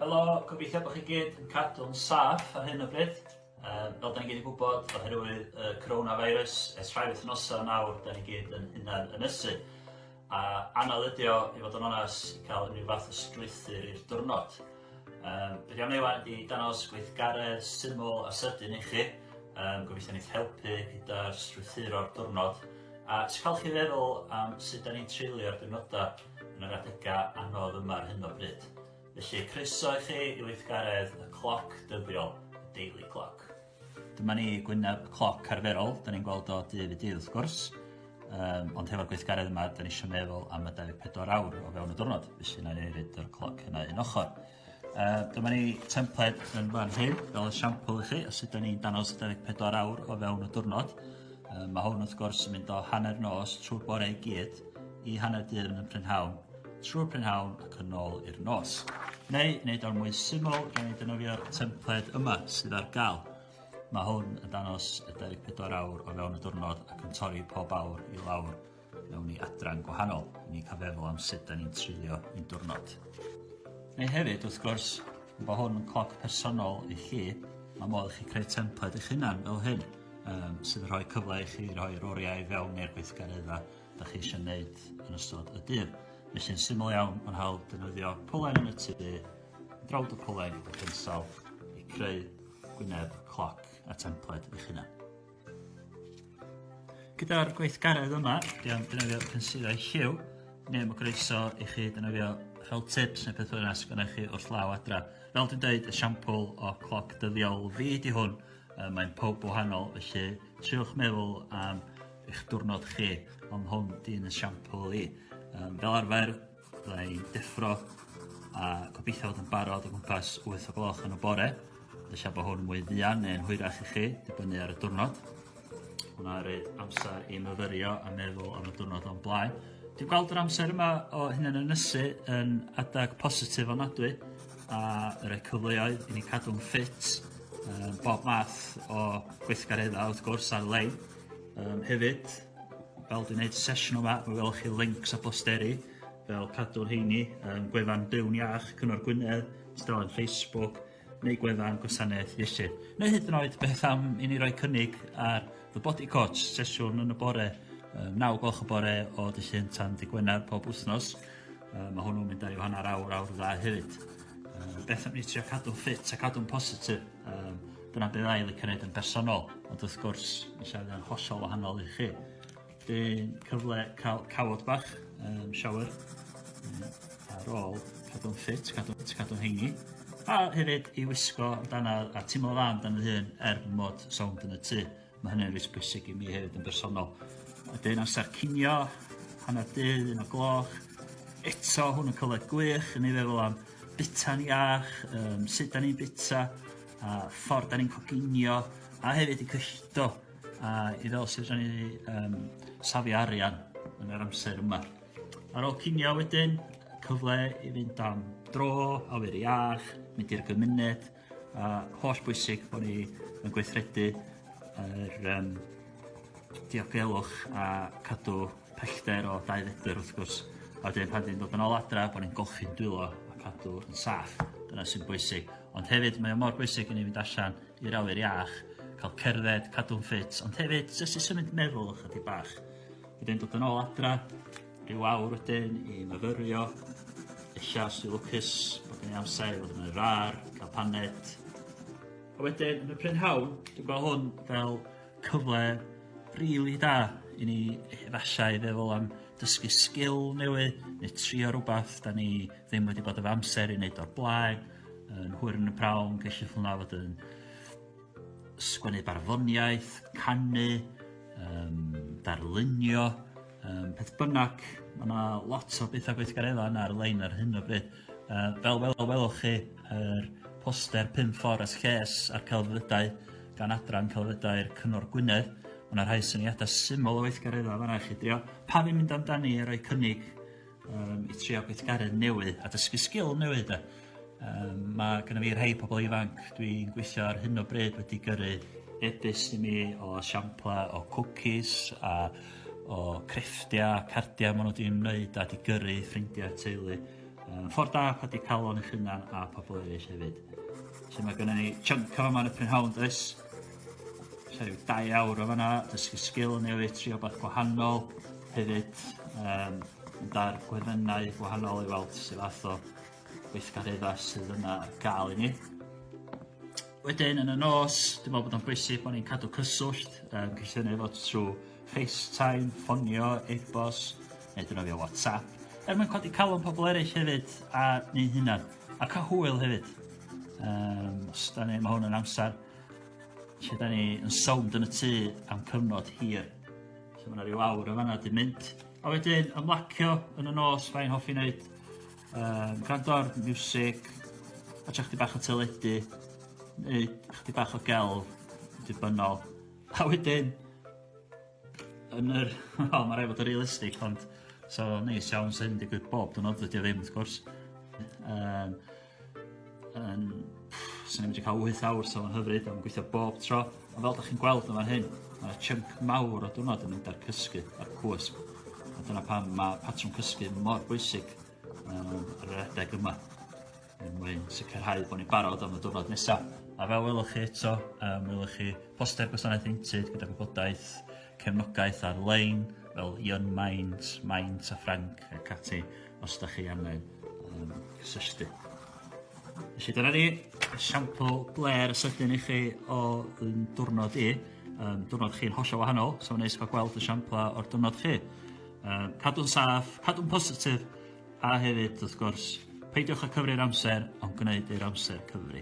Helo, gobeithio bod chi gyd yn cadw'n saff ar hyn o bryd. Um, fel da ni gyd yn gwybod, oherwydd y coronavirus, ers rhai wythnosau nawr, da ni gyd yn hunan ynysu. A anodd ydi o, i fod yn onest, i cael unrhyw fath o strwythur i'r diwrnod. Um, be dwi am ei wan ydi dangos gweithgaredd syml a sydyn i chi. Um, gobeithio wneud helpu gyda'r strwythuro'r diwrnod. A jyst cael chi feddwl am sut da ni'n treulio'r diwrnodau yn yr adegau anodd yma ar hyn o bryd. Felly, croeso i chi i weithgaredd y cloc dyddiol, y daily clock. Dyma ni gwyneb cloc arferol, da ni'n gweld o dydd i dydd wrth gwrs, um, ond hefo'r gweithgaredd yma, da ni eisiau meddwl am y 24 awr o fewn y diwrnod, felly na ni ryd yr cloc yna un ochr. Uh, dyma ni templed yn fan hyn, fel esiampl i chi, o sut da ni'n danos 24 awr o fewn y diwrnod. Uh, mae hwn wrth gwrs yn mynd o hanner nos trwy'r bore i gyd i hanner dydd yn y prynhawn, trwy'r prynhawn ac yn ôl i'r nos. Neu, wneud o'r mwy syml, gan i defnyddio'r templed yma sydd ar gael. Mae hwn yn danos y 24 awr o fewn y diwrnod ac yn torri pob awr i lawr mewn i adran gwahanol i ni cael feddwl am sut da ni'n treulio un diwrnod. Neu hefyd, wrth gwrs, bod hwn yn cloc personol i chi, mae modd i chi creu templed eich hunan fel hyn, um, sydd yn rhoi cyfle i chi roi'r oriau i fewn i'r gweithgareddau da chi eisiau gwneud yn ystod y dydd. Felly'n syml iawn, mae'n hawdd defnyddio pwlen yn y tŷ, drawd y pwlen gyda pensel i creu gwyneb cloc a templed eich hunan. Gyda'r gweithgaredd yma, dwi am defnyddio pensilau lliw, neu mae groeso i chi defnyddio fel tips neu beth bynnag sydd gennych chi wrth law adra. Fel dwi'n dweud, esiampl o cloc dyddiol fi di hwn, mae'n pob wahanol, felly triwch meddwl am eich diwrnod chi, ond hwn di'n esiampl i. Fel arfer, Bydda i'n deffro a gobeithio fod yn barod o gwmpas 8 o gloch yn y bore. Ella bod hwn mwy fuan neu'n hwyrach i chi, dibynnu ar y diwrnod. Hwna rhaid amser i myfyrio a meddwl am y diwrnod o'n blaen. Dwi'n gweld yr amser yma o hunan ynysu yn adag positif ofnadwy a rhoi cyfleoedd i ni cadw'n ffit, um, bob math o gweithgareddau wrth gwrs ar-lein. Um, hefyd, fel dwi'n neud sesiwn yma, mi welwch chi links a posteri fel cadw'r heini, um, gwefan Byw'n Iach, Cyngor Gwynedd, tudalen Facebook, neu gwefan Gwasanaeth Iechyd. Neu hyd yn oed beth am i ni roi cynnig ar The Body Coach, sesiwn yn y bore, um, 9 gloch y bore o dy Llun tan dy Gwener pob wythnos. Um, mae hwnnw'n mynd ar i'w hanner awr, awr dda hefyd. Um, beth am ni trio cadw'n ffit a cadw'n positif? Um, dyna beth a'i licio wneud yn bersonol, ond wrth gwrs, ella fydd o'n hollol wahanol i chi. Dyn cyfle cael cawod bach, um, shower, um, ar ôl cadw'n ffit, cadw'n cadw heini. A hefyd i wisgo amdana a teimlo dda amdano fy hun er mod sownd yn y tŷ. Mae hynny'n reit bwysig i mi hefyd yn bersonol. Wedyn amser cinio, hanner dydd, un o gloch. Eto, hwn yn cyfle gwych i ni feddwl am bita'n iach, um, sut da ni'n bita, a ffordd da ni'n coginio, a hefyd i cyllido, a i fel sut da ni um, safio arian yn yr amser yma. Ar ôl cinio wedyn, cyfle i fynd am dro, awyr iach, mynd i'r gymuned, a holl bwysig bod ni yn gweithredu yr um, diogelwch a cadw pellter o 2 fetr wrth gwrs. A wedyn pan ni'n dod yn ôl adra, bod ni'n golchi'n dwylo a cadw yn saff. Dyna sy'n bwysig. Ond hefyd mae o mor bwysig i ni fynd allan i'r awyr iach, cael cerdded, cadw'n ffit, ond hefyd jyst i symud meddwl ychydig bach. Wedyn dod yn ôl adra, rhyw awr wedyn i myfyrio, ella os dwi'n lwcus bod gen i amser i fod yn yr ar, cael paned. A wedyn yn y prynhawn, dwi'n gweld hwn fel cyfle rili da i ni efallai feddwl am dysgu sgil newydd neu trio rhywbeth da ni ddim wedi bod efo amser i wneud o'r blaen. Yn hwyr yn y prawn, gellith hwnna fod yn sgwennu barddoniaeth, canu, um, darlunio, um, peth bynnag. Mae yna lot o bethau gweithgareddau yna ar-lein ar hyn o bryd. Uh, fel fel welwch chi, yr poster 5 ffordd at lles a'r celfyddydau gan adran celfyddydau'r Cyngor Gwynedd. Mae yna rhai syniadau syml o weithgareddau fan'na i chi drio. Pa fi'n mynd amdani i roi cynnig um, i trio gweithgaredd newydd a dysgu sgil newydd de. Um, mae gennym fi rhai pobl ifanc dwi'n gweithio ar hyn o bryd wedi gyrru e-byst i mi o siampla o cwcis a o crefftiau, cardiau maen nhw wedi wneud a wedi gyrru ffrindiau teulu. Ffordd da codi calon eich hunan a pobl eraill hefyd. So mae gennym ni chunk o yma yn y prynhawn, does? So rhyw 2 awr o fanna, dysgu sgil newydd, trio beth gwahanol hefyd. Um, mynd ar gwefannau gwahanol i weld sydd fath o weithgareddau sydd yna ar gael i ni. Wedyn yn y nos, dwi'n meddwl bod o'n bwysig bod ni'n cadw cyswllt, um, cysylltu efo trwy FaceTime, ffonio, e-bost, neu defnyddio WhatsApp, er mwyn codi calon pobl eraill hefyd a ni'n hunan, a cael hwyl hefyd. Um, os da ni, mae hwn yn amser lle da ni yn sownd yn y tŷ am cyfnod hir. So mae yna rhyw awr o fanna di mynd. A wedyn ymlacio yn y nos, fain hoffi wneud. Um, gwrando ar music, a chdi bach o teledu, neu chdi bach o gelf, dibynnol. A wedyn, yn yr... Wel, mae rhaid fod yn realistig, ond so neis iawn sy'n digwydd bob diwrnod, dydy o ddim, wrth gwrs. Um, yn, sy'n mynd i cael 8 awr, so mae'n hyfryd, mae'n gweithio bob tro. Ond fel ydych chi'n gweld yn fan hyn, mae chunk mawr o diwrnod yn mynd ar cysgu, ar cwsg. A dyna pam mae patrwm cysgu mor bwysig ar yr adeg yma. Er mwyn sicrhau bod ni'n barod am y diwrnod nesaf. A fel welwch chi eto, um, welwch chi poster gwasanaeth ieuenctid gyda gwybodaeth cefnogaeth ar-lein, fel Young Minds, Minds a Frank ac ati, os da chi angen um, cysylltu. Felly dyna ni, esiampl bler sydyn i chi o yn diwrnod i. Um, diwrnod chi'n hollol wahanol, so mae'n neis cael gweld y siampla o'r diwrnod chi. Um, cadw'n saff, cadw'n positif, A hefyd, wrth gwrs, peidiwch â cyfri'r amser, ond gwneud i'r amser cyfri.